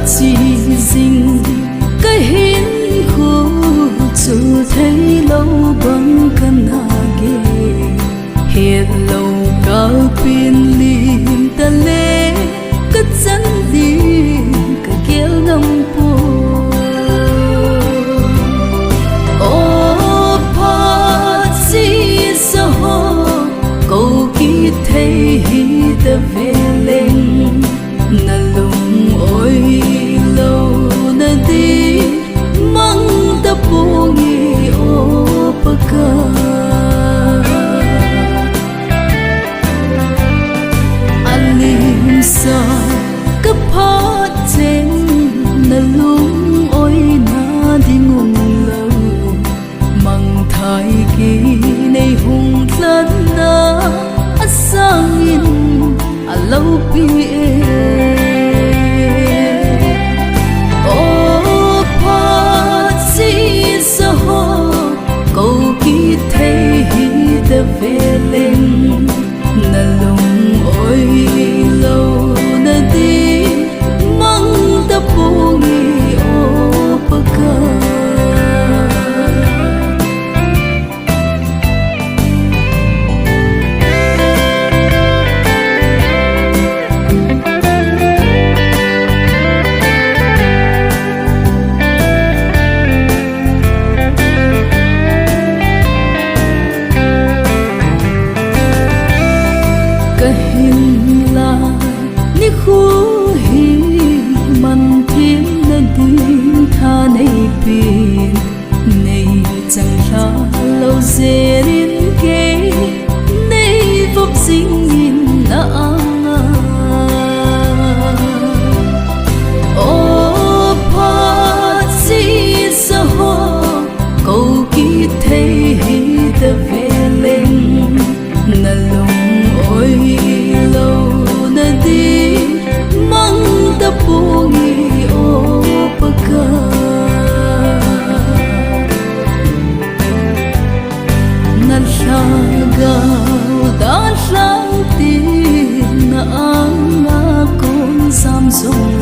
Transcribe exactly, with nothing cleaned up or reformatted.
Chi jing kahin khu chu theilou bang kana ge. Hetlou kalpin lim tale kachan ding kagel ngam poi. O phat sisa ho, kou kithei hita veleng, nalungoi louna ding mang taponge o Pakai. Alimsa kaphat cheng, nalungoina ding umlou, mangthai kinei hung lhatna asangin aloupi e. O phat sisa ho, kou kithei hita veleng, nalungoi louna ding mang taponge o Pakai. Kahin lai nikho hi man themna ding tha neipin, nei chang lhalou jeh in kei nei vop jingin na anga. O phat sisa ho, kou kithei hita veleng, nalungoi louna ding mang taponge o Pakai. Nalhagao dalhang tin na anga kon jam jong